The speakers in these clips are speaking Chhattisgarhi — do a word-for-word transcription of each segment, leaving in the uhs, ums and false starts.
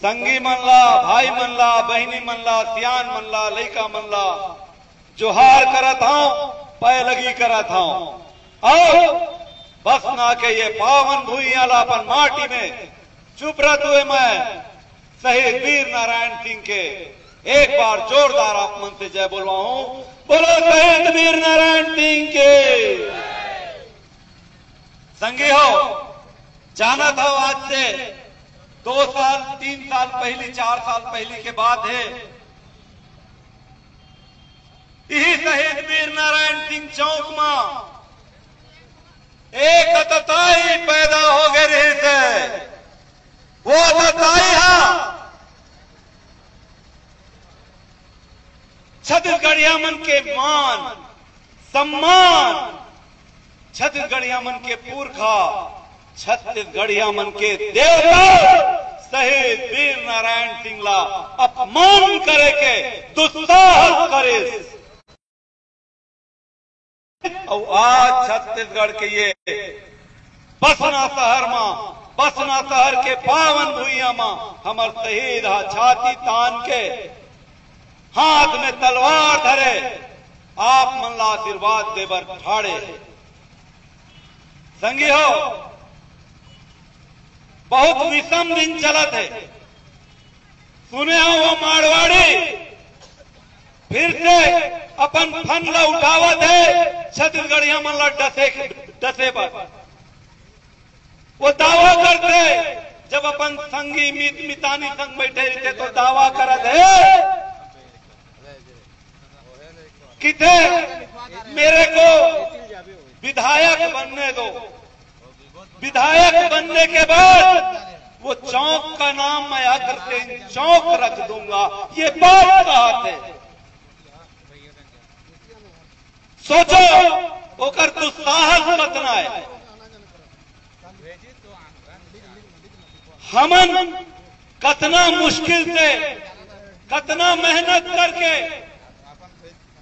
संगी मन ला, भाई मन ला, बहिनी मन ला, सियान मन ला, लइका मन ला जोहार करत हंव, पैलगी करत हंव। अउ बसना के ये पावन भुइयां ला अपन माटी में चुपरत हुए मैं शहीद वीर नारायण सिंह के एक बार जोरदार आप मन से जय बोलवाहूं। बोलो शहीद वीर नारायण सिंह के। संगी हो, जानत हो आज से दो साल, तीन साल पहली, चार साल पहली के बात हे, इही शहीद वीर नारायण सिंह चौक मा एक अतताई पैदा हो गए रहिस हे। वो अतताई हा छत्तीसगढ़िया मन के मान, सम्मान, छत्तीसगढ़िया मन के पुरखा, छत्तीसगढ़िया मन के देवता शहीद वीर नारायण सिंह ला अपमान करे के दुस्साहस करिस। अउ आज छत्तीसगढ़ के ये बसना शहर मा, बसना शहर के पावन भुइयां मा हमर शहीद हा छाती तान के हाथ में तलवार धरे आप मन ला आशीर्वाद देबर ठाड़े हे। संगी हो, बहुत विषम दिन चलत हे। सुने हो वो मारवाड़ी फिर से अपन फन ला उठावत हे, छत्तीसगढ़िया मन ला डसे, डसे बर। वो दावा करथे, जब अपन संगी मीत मितानी संग बैठे रहिथे तो दावा करत हे कि थे मेरे को विधायक बनने दो। विधायक बनने के बाद वो चौक का नाम मैं अग्रसेन चौक रख दूंगा, ये बात कहा थे। सोचो, ओकर दुस्साहस कतना हे। हमन कतना मुश्किल से, कतना मेहनत करके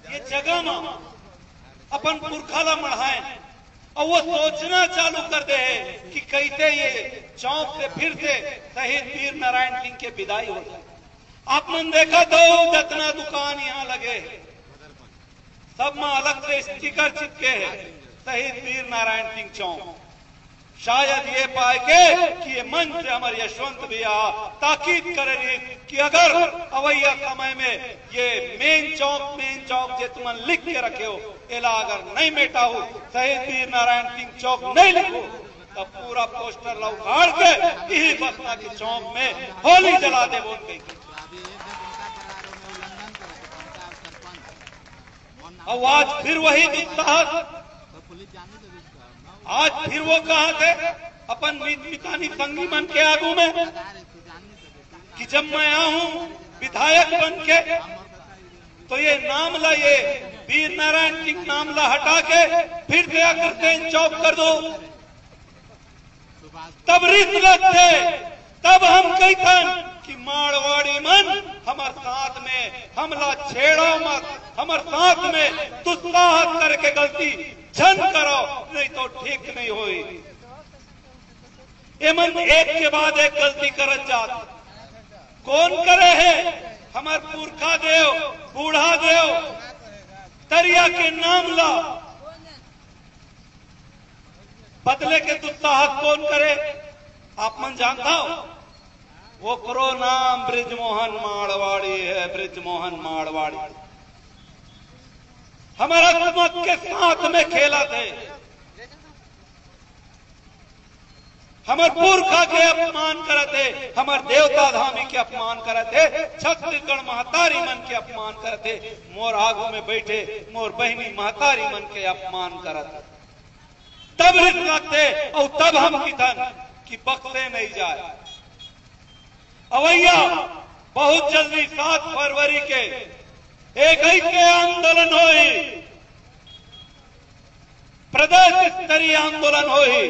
ये जगह मा अपन पुरखा ला मढ़ाएन अउ वो सोचना चालू कर दे हे कि कैसे ये चौक से फिर से शहीद वीर नारायण सिंह के विदाई हो जाए। आप मन देखत हो, जतना दुकान यहाँ लगे हे, सब मा अलग से स्टिकर चिपके हे, शहीद वीर नारायण सिंह चौक। शायद ये पाए के कि ये मंच से हमर यशवंत भैया ताकीद करे रहिस कि अगर अवैया समय में ये मेन चौक, मेन चौक जे तुमन लिख के रखे हो, एला अगर नहीं मेटाहू, शहीद वीर नारायण सिंह चौक नहीं लिखो, तब पूरा पोस्टर ला उखाड़ के इही बसना के चौक में होली जला देबो कहिके। अउ आज फिर वही दुस्साहस, आज फिर वो कहा थे अपन मीत मितानी संगी मन के आगू में कि जब मैं आऊं विधायक बन के तो ये नाम ला, ये वीर नारायण सिंह नाम ला हटा के फिर से अग्रसेन चौक कर दो। तब रिस लगथे, तब हम कहिथन कि मारवाड़ी मन हमर साथ में हमला छेड़ो मत, हमर साथ में दुस्साहस करके गलती झन करो, नहीं तो ठीक नहीं होई। एमन एक के बाद एक गलती करत जात। कौन करे हे? हमर पुरखा देव, बूढ़ा देव, तरिया के नाम ला बदले के दुस्साहस कौन करे? आप मन जानता हो, ओकरो नाम बृजमोहन मारवाड़ी हे, बृजमोहन मारवाड़ी। हमर असमत के साथ में खेलत हे, हमर पुरखा के अपमान करत हे, हमर देवता धामी के अपमान करत हे, छत्तीसगढ़ महतारी मन के अपमान करत हे, मोर आगू में बैठे मोर बहिनी महतारी मन के अपमान करत हे। तब रिस लगथे अउ तब हम किथन कि बक्से नहीं जाए। अवैया बहुत जल्दी सात फरवरी के एक ऐसे आंदोलन होई, प्रदेश स्तरीय आंदोलन होई,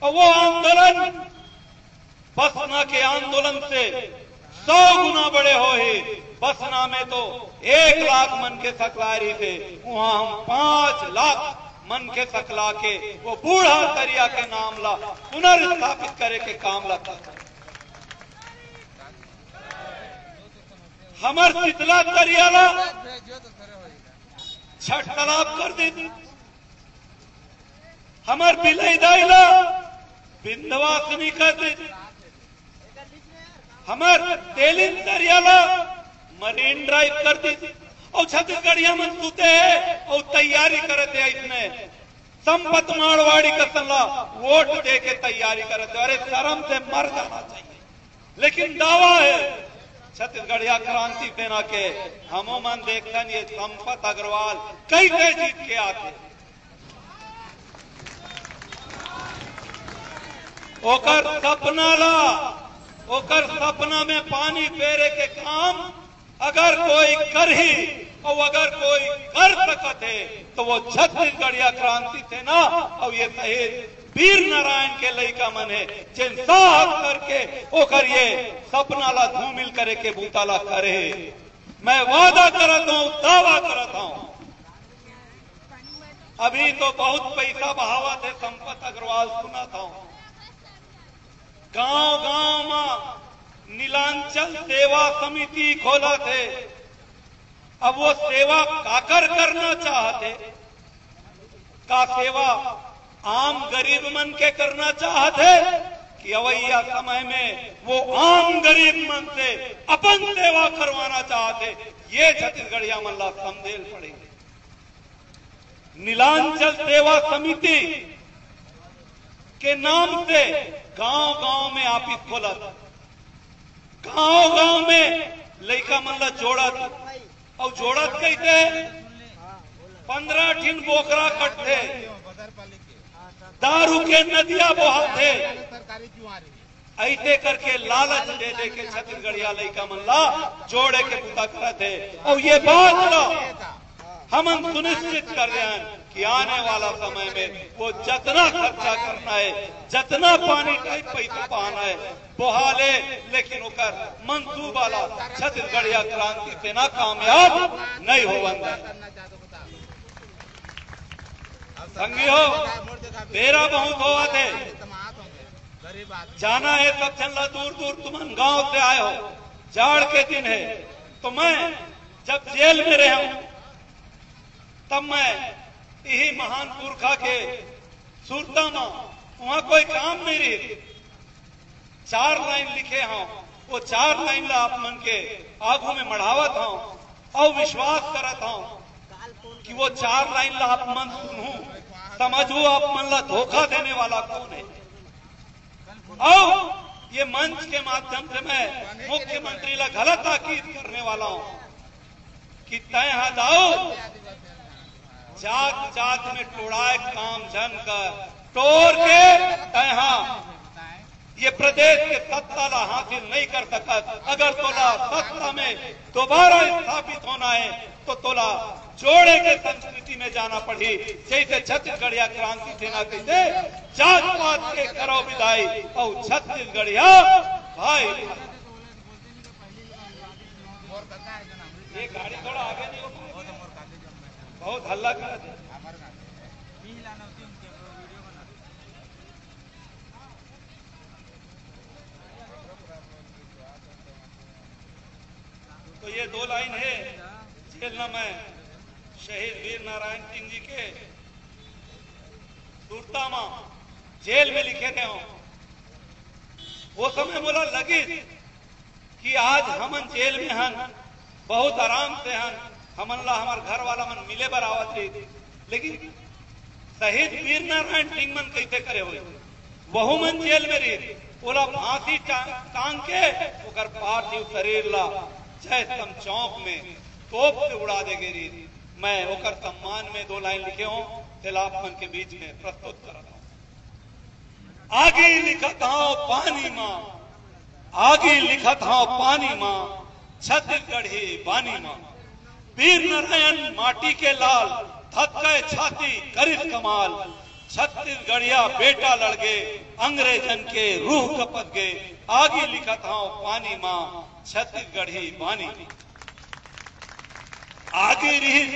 अउ वो आंदोलन बसना के आंदोलन से सौ गुना बड़े होही। बसना में तो एक लाख मन के सकलाय रहिसे, उहां हम पांच लाख मन के सकला के वो बूढ़ा तरिया के नाम ला पुनर्स्थापित करे के काम ला करथन। हमर शीतला तरिया ला छठ तालाब कर दीस, हमर बिलई दाई ला बिंदवासिनी कर दीस, हमर तेलिन तरिया ला मरीन ड्राइव कर दीस। अउ छत्तीसगढ़िया मन सुते हे अउ तैयारी करत हे, इसने संपत मारवाड़ी कसन ला वोट दे के तैयारी करत हे। अरे, शर्म से मर जाना चाहिए। लेकिन दावा हे छत्तीसगढ़िया क्रांति सेना के, हमो मन देखथन ये संपत अग्रवाल कैसे जीत के आथे। ओकर सपना ला, ओकर सपना में पानी फेरे के काम अगर कोई करही अउ अगर कोई कर सकत हे, तो वो छत्तीसगढ़िया क्रांति सेना अउ ये शहीद वीर नारायण के लइका मन हे, जेन साहस करके ओकर ये सपना ला धूमिल करे के बूता ला करे हे। मैं वादा करत हूं, दावा करत हूं, अभी तो बहुत पैसा बहावत हे संपत अग्रवाल, सुनत हूं, गांव-गांव म नीलांचल सेवा समिति खोलत हे। अब वो सेवा काकर करना चाहत हे? का सेवा आम गरीब मन के करना चाहत हे कि अवइया समय में वो आम गरीब मन से अपन सेवा करवाना चाहत हे? ये छत्तीसगढ़िया मन ला समझेल पड़ही। नीलांचल सेवा समिति के नाम से गांव-गांव में ऑफिस खोलत, गांव-गांव में लइका मन ला जोड़त, अउ जोड़त कइसे? पंद्रह ठिन बोकरा कटथे, दारू के नदिया बोहाथे, अइसे करके लालच दे दे के छत्तीसगढ़िया लइका मन ला जोड़े के बूता करत हे। अउ ये बात ला हमन सुनिश्चित कर देन कि आने वाला समय में वो जतना खर्चा करना हे, जतना पानी टाइप पैसा बहाना हे, बोहा ले, लेकिन ओकर मंसूबा ला छत्तीसगढ़िया क्रांति सेना कामयाब नहीं होवन दे। संगी हो, बेरा बहुत होवत हे, जाना हे सब झन ला दूर दूर, तुमन गांव से आए हो, जाड़ के दिन हे, तो मैं जब जेल में रहे हूं, तब मैं इही महान पुरखा के सुरता म, वहां कोई काम नहीं रही, चार लाइन लिखे हूं, वो चार लाइन ला आप मन के आगू में मढ़ावत हूं, अउ विश्वास करत हूं कि वो चार लाइन ला आप मन सुनहू, समझहू, आप मन ला धोखा देने वाला कौन हे। अउ ये मंच के माध्यम से मैं मुख्यमंत्री ला घला ताकीद करने वाला हूं कि तैं हा दाऊ जात जात में टोड़ाए काम झन कर, टोर के तैं हा ये प्रदेश के सत्ता ला हासिल नहीं कर सकत। अगर तोला सत्ता में दोबारा स्थापित होना हे तो तोला जोड़े के संस्कृति में जाना पड़ही। जैसे छत्तीसगढ़िया क्रांति सेना कहिथे, जात पात के करो विदाई, अउ छत्तीसगढ़िया भाई। ये गाड़ी थोड़ा आगे नहीं हो पाएगी? बहुत हल्ला कर दे। तो ये दो लाइन हे, जेल न मैं शहीद वीर नारायण सिंह जी के सुरता म जेल में लिखे रहे हूं। वो समय मोला लगिस कि आज हमन जेल में हन, बहुत आराम से हन, हमन ला हमर घर वाला मन मिले बर आवत रहिस, लेकिन शहीद वीर नारायण सिंह मन कैसे करे होई? वहू मन जेल में रहिस, ओला फांसी टा-, टांग के ओकर पार्थिव शरीर ला जयस्तंभ चौक में तोप से उड़ा दे गे रहिस। मैं ओकर सम्मान में दो लाइन लिखे हूं, तेला आप मन के बीच में प्रस्तुत करत हूं। आगी लिखत हंव पानी मा, आगी लिखत हंव पानी मा, छत्तीसगढ़ी बानी मा। वीर नारायण माटी के लाल, धक्के छाती करिस कमाल। छत्तीसगढ़िया बेटा लड़गे, अंग्रेजन के रूह कपत गे। आगी लिखत हंव पानी मा, छत्तीसगढ़ी बानी। आगी रिहिस,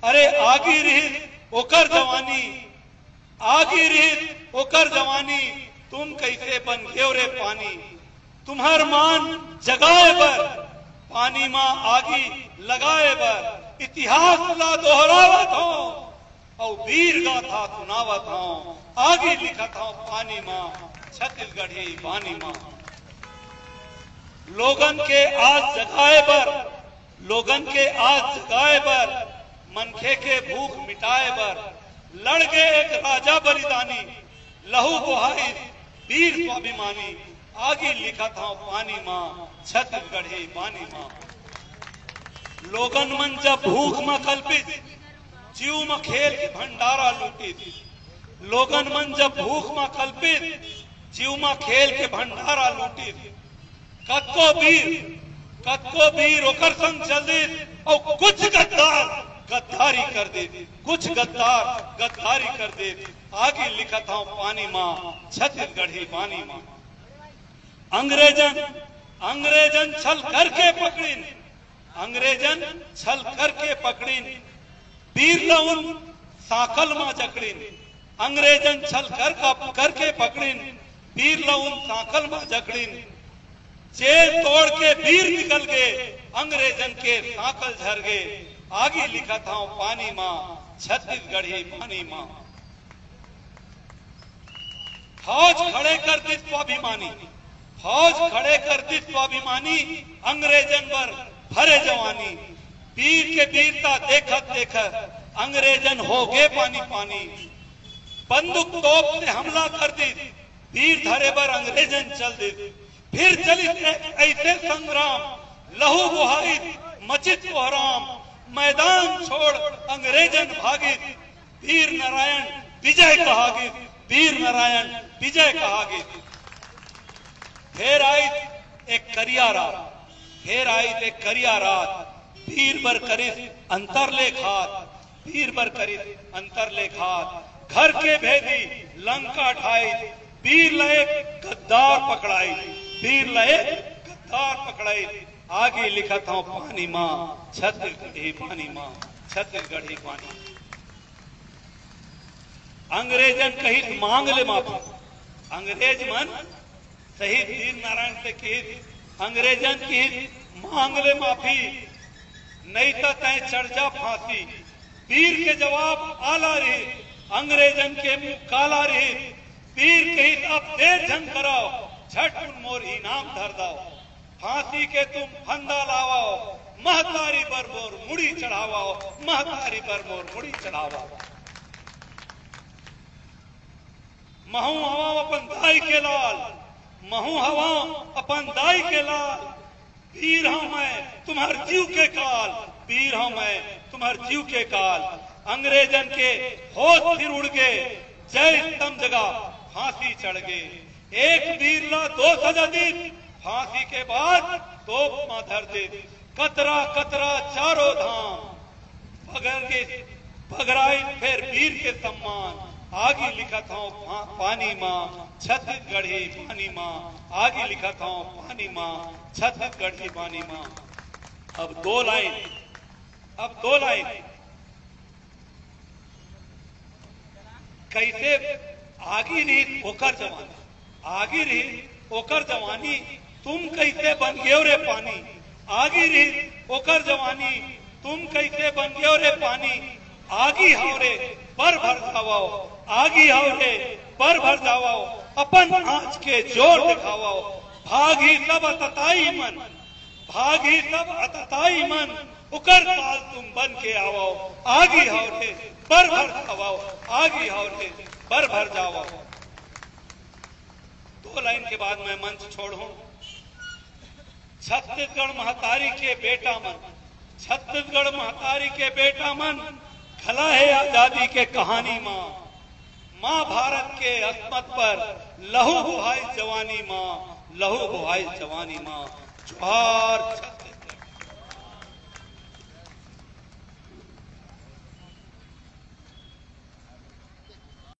अरे आगी रिहिस, ओकर जवानी, आगी रिहिस ओकर जवानी, तुम कैसे बन गेव रे पानी। तुम्हर मान जगाए बर पानी मा आगी लगाए बर इतिहास ला दोहरावत हंव, अउ वीर गाथा सुनावत हंव, आगी लिखत हंव पानी मा, छत्तीसगढ़ी बानी मा। लोगन के आस जगाए बर, लोगन के आस जगाए बर, मनखे के भूख मिटाए बर, लड़ गे एक राजा बलिदानी, लहू बोहाइस वीर स्वाभिमानी, आगी लिखत हंव पानी मा, छत्तीसगढ़ी बानी मा। लोगन मन जब भूख मा कलपिस, जीव मा खेल के भंडारा लूटिस। लोगन मन जब भूख मा कलपिस, जीव मा खेल के भंडारा लूटिस। कतको वीर, कतको वीर ओकर संग चल दिस, अउ कुछ गद्दार गद्दारी कर दिस, कुछ गद्दार गद्दारी कर दिस। आगी लिखत हंव पानी मा, छत्तीसगढ़ी बानी मा। अंग्रेजन, अंग्रेजन छल करके पकड़िन, अंग्रेजन छल करके पकड़िन, वीर ल उन सांकल मा जकड़िन। अंग्रेजन छल कर का, करके पकड़िन, वीर ल उन सांकल मा जकड़िन। जेल तोड़ के वीर निकल गे, अंग्रेजन के सांकल झर गे। आगी लिखत हंव पानी मा, छत्तीसगढ़ी बानी मा। फौज खड़े कर दिस स्वाभिमानी, फौज खड़े कर दिस स्वाभिमानी, अंग्रेजन बर भरे जवानी। वीर के वीरता देखत देखत अंग्रेजन हो गे पानी पानी। बंदूक तोप से हमला कर दिस, वीर धरे बर अंग्रेजन चल दिस। फिर चलिस ऐ-, ऐसे संग्राम, लहू बोहाइस मचिस कोहराम। मैदान छोड़ अंग्रेजन भागिस, वीर नारायण विजय कहा गिस, वीर नारायण विजय कहा गिस। फेर आइस एक करिया रात, फेर आइस एक करिया रात, वीर बर करिस अंतरले घात, वीर बर करिस अंतरले घात। घर के भेदी लंका ढाइस, वीर ल एक गद्दार पकड़ाइस, वीर ल एक गद्दार पकड़ाइस। आगी लिखत हंव पानी मा, छत्तीसगढ़ी बानी मा, छत्तीसगढ़ी बानी। अंग्रेजन कहिस मांग ले माफी, अंग्रेज मन शहीद वीर नारायण से किहिस, अंग्रेजन किहिस मांग ले माफी, नइ त तंय चढ़ जा फांसी। वीर के जवाब आला रिहिस, अंग्रेजन के मुंह काला रिहिस। वीर कहिस अब देर झन करव, झटकुन मोर इनाम धर दव। फांसी के तुम फंदा लावव, महतारी बर मोर मुड़ी चढ़ावव, महतारी बर मोर मुड़ी चढ़ावव। महूं हवंव अपन दाई के लाल, महूं हवंव अपन दाई के लाल। वीर हंव मैं तुम्हर जीव के काल, वीर हंव मैं तुम्हर जीव के काल। अंग्रेजन के होश फिर उड़ गे, जय स्तंभ जगा फांसी चढ़ गे। एक वीर ला दो सजा दिस, फांसी के बाद तोप मा धर दिस। कतरा कतरा चारों धाम, बगर के बगराई फेर वीर के सम्मान। आगी लिखत हंव पा-, पानी मा, छत्तीसगढ़ी बानी मा। आगी लिखत हंव पानी मा, छत्तीसगढ़ी बानी मा। अब दो लाइन, अब दो लाइन। कइसे आगी रिहिस ओकर जवानी, आगी रिहिस ओकर जवानी, तुम कइसे बन गेव रे पानी। आगी रिहिस ओकर जवानी, तुम कइसे बन गेव रे पानी। आगी हव रे, बर भर जावव, आगी हव रे, बर भर जावव, अपन आंच के जोर देखावव। भागही सब अतताई मन, भागही सब अतताई मन, ओकर पाल तुम बन के आवव। आगी हव रे, बर भर जावव, आगी हव रे, बर भर जावव। दो लाइन के बाद मैं मंच छोड़हूं। छत्तीसगढ़ महतारी के बेटा मन, छत्तीसगढ़ महतारी के बेटा मन, घला हे आजादी के कहानी मा। मां भारत के असमत बर लहू बोहाइस जवानी मा, लहू बोहाइस जवानी मा। जोहार छत्तीसगढ़।